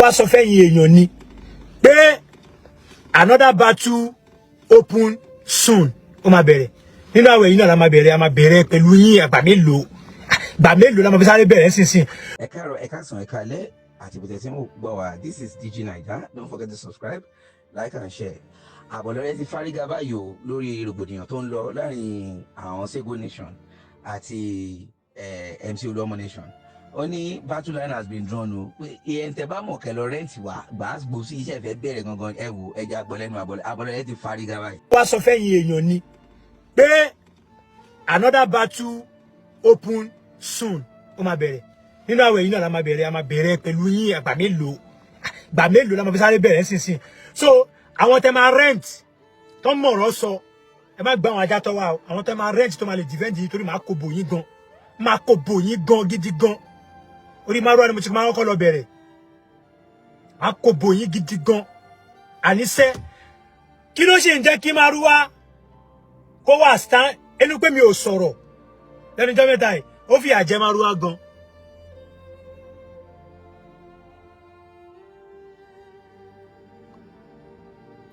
Wá sọ fẹ́yìn èèyàn ni pé another battle open soon. Ó máa bẹ̀rẹ̀ nínú àwẹ̀ yìí náà la máa bẹ̀rẹ̀. A máa bẹ̀rẹ̀ pẹ̀lú yín. Àgbà mélòó, gbà mélòó la máa fi sáré bẹ̀rẹ̀ sínsìn. Ẹ káàárọ̀, ẹ káàsán, ẹ káalẹ́ àti bùtẹ̀ tí mo gbọ́ wá. This is DG Naija. Don't forget to subscribe, like and share. Àbọ̀lọ́rẹ́ ti fárígá báyìí o lórí rògbòdìyàn tó ń lọ láàrin àwọn Sego Nation àti MC Olúọmọ Nation. Ó ní battle line has been drawn o, pé ìyẹn tẹ bá mọ̀ kẹ́ lọ rent wá gbàgbó sí iṣẹ́ ìfẹ́ bẹ̀rẹ̀ gangan. Ẹ wò, ẹja gbọ́ lẹ́nu àbọ̀lọ́rẹ́ ti fárígá báyìí. Wá sọ fẹ́yìn èèyàn ni pé another battle open soon. Ó máa bẹ̀rẹ̀ nínú àwẹ̀ yìí náà la máa bẹ̀rẹ̀. A máa bẹ̀rẹ̀ pẹ̀lú yín. Àgbà mélòó, gbà mélòó la máa fi sáré bẹ̀rẹ̀ sínsìn. So àwọn tẹ máa rent tó ń mọ̀rọ̀ sọ, ẹ má gbá àwọn ajá tọ́ wa o. Àwọn tẹ máa rent tó máa lè defend yín, torí máa kó bò yín gan, máa kó bò yín gan gidi gan. Orí márùn ni mo ti máa kọ́kọ́ lọ bẹ̀rẹ̀. Máa kó bò yín gidi gan. Àníṣe kí ló ṣe ń jẹ́ kí márùwá kó wà stand ẹnu pé mi ò sọ̀rọ̀ lẹ́nu jọ́ mẹ́ta yìí? Ó fi àjẹ márùwá gan.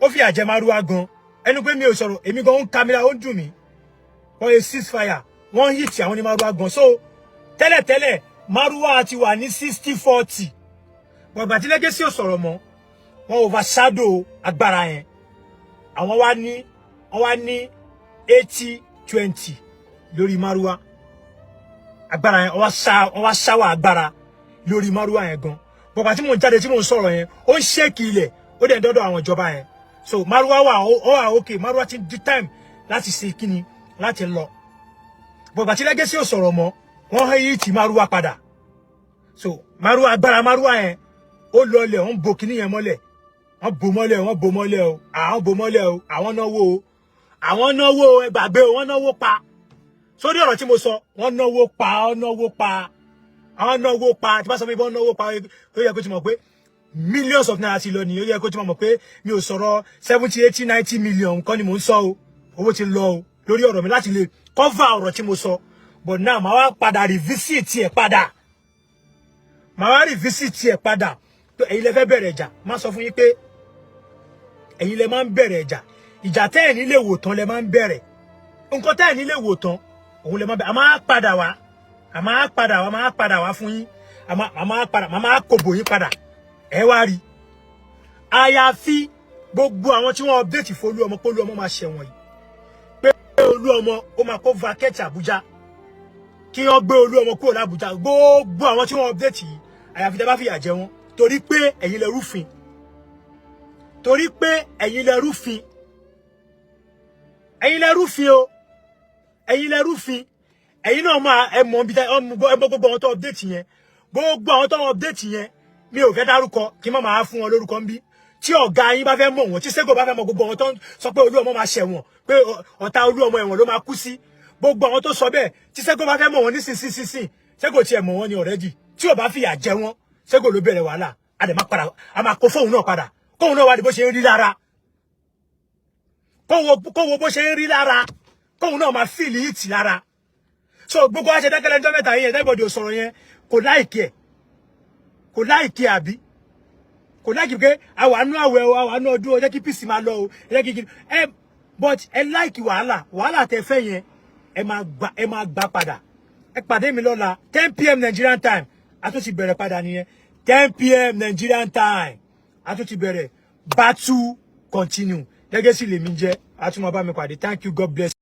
Ó fi àjẹ márùwá gan ẹnu pé mi ò sọ̀rọ̀. Èmi gan ń kamila, ó ń dùn mí. Wọ́n yẹ cease fire, wọ́n hit àwọn ní márùwá gan. So tẹ́lẹ̀tẹ́lẹ̀, márùwá ti wà ní 60-40. Gbọ̀ngbà tí Legacy ò sọ̀rọ̀ mọ́, wọ́n overshadow agbára yẹn. Àwọn wá ní, wọ́n wá ní 80-20 lórí márùwá. Agbára yẹn, wọ́n wá ṣáwà agbára lórí márùwá yẹn gan. Gbọ̀ngbà tí mò ń jáde, tí mò ń sọ̀rọ̀ yẹn, ó ń shake ilẹ̀, ó dẹ̀ ń dọ́dọ̀ àwọn ìjọba yẹn. So márùwá wà, ó wà okay. Márùwá ti di time láti ṣe kíni, láti lọ. Gbọ̀ngbà tí Legacy ò sọ̀rọ̀ mọ́, wọ́n yí ti márùwá padà. So márùwá, agbára márùwá yẹn ó lọlẹ̀. Wọ́n bo kíní yẹn mọ́lẹ̀, wọ́n bo mọ́lẹ̀, wọ́n bo mọ́lẹ̀ o. Àwọn bo mọ́lẹ̀ o. Àwọn náwó o, àwọn náwó o. Ẹ gbàgbé o, wọ́n náwó pa sórí ọ̀rọ̀ tí mo sọ. Wọ́n náwó pa, wọ́n náwó pa, àwọn náwó pa. Tí bá sọ fún mi wọ́n náwó pa, ó yẹ kó ti mọ̀ pé millions of naira ti lọ nìyẹn. Ó yẹ kó ti mọ̀ pé mi ò sọ̀rọ̀ 70, 80, 90 million kọ́ ni mò ń sọ o. Owó ti lọ o lórí ọ̀rọ̀ mi láti lè cover ọ̀rọ̀ tí mo sọ. But now, màá wá padà revisit ẹ̀ padà, màá wá revisit ẹ̀ padà. Ẹ̀yin lẹ fẹ́ bẹ̀rẹ̀ ìjà. Má sọ fún yín pé ẹ̀yin lẹ máa ń bẹ̀rẹ̀ ìjà. Ìjà tẹ́ ẹ̀ nílé wò tán lẹ máa ń bẹ̀rẹ̀. Nǹkan tẹ́ ẹ̀ nílé wò tán òun lẹ máa bẹ̀rẹ̀. A máa padà wá, a máa padà wá, máa padà wá fún yín. A máa padà, máa kòbò yín padà. Ẹ wá rí, àyàfi gbogbo àwọn tí wọ́n update fún Olúọmọ pé Olúọmọ máa ṣẹ̀wọ̀n yìí, pé Olúọmọ ó máa kó vacate Àbújá, kí wọ́n gbé Olúọmọ kúrò l'Àbújá. Gbogbo àwọn tí wọ́n update yìí, àyàfi tẹ́ bá fìyà jẹ wọ́n, torí pé ẹ̀yin lẹ rúfin, torí pé ẹ̀yin lẹ rúfin, ẹ̀yin lẹ rúfin o, ẹ̀yin lẹ rúfin. Ẹ̀yin náà máa ẹ mọ̀ bí ẹ mọ̀. Gbogbo àwọn tó update yẹn, gbogbo àwọn tó update yẹn, mi ò fẹ́ dárúkọ kí n má máa fún wọn lórúkọ ń bí. Tí ọ̀gá yín bá fẹ́ mọ̀ wọ́n, tí Sego bá fẹ́ mọ̀ gbogbo àwọn tó ń sọ pé Olúọmọ máa ṣẹ̀wọ̀n, pé ọ̀tá Olúọmọ ẹ̀wọ̀n ló máa kú sí, gbogbo àwọn tó sọ bẹ́ẹ̀, tí Sego bá fẹ́ mọ̀ wọ́n nísinsìnyí, Sego tiẹ̀ mọ̀ wọ́n ní already. Tí ò bá fìyà jẹ wọ́n, Sego ló bẹ̀rẹ̀ wàhálà. A dẹ̀ máa padà, a máa kó fóun náà padà, kóun náà wá di bó ṣe ń rí lára, kó wo bó ṣe ń rí lára, kóun náà máa feel it lára. So gbogbo wa ṣe dákẹ́lẹ́ ọjọ́ mẹ́ta yẹn, everybody ò sọ̀rọ̀ yẹn. Kò like ẹ̀, kò like ẹ̀, àbí kò like pé àwa nú àwẹ̀ o, àwa nú ọdún o, jẹ́ kí peace máa lọ o, ẹ jẹ́ kí ẹ, but ẹ like wàhálà. Wàhálà tẹ fẹ́ yẹn, ẹ máa gbà, ẹ máa gbà padà. Ẹ pàdé mi lọ́la, 10 p.m. Nigerian time. A tún ti bẹ̀rẹ̀ padà nìyẹn. 10 p.m. Nigerian time, a tún ti bẹ̀rẹ̀. Battle continue. Legacy lèmi jẹ́. A tún máa bá mi pàdé. Thank you, God bless.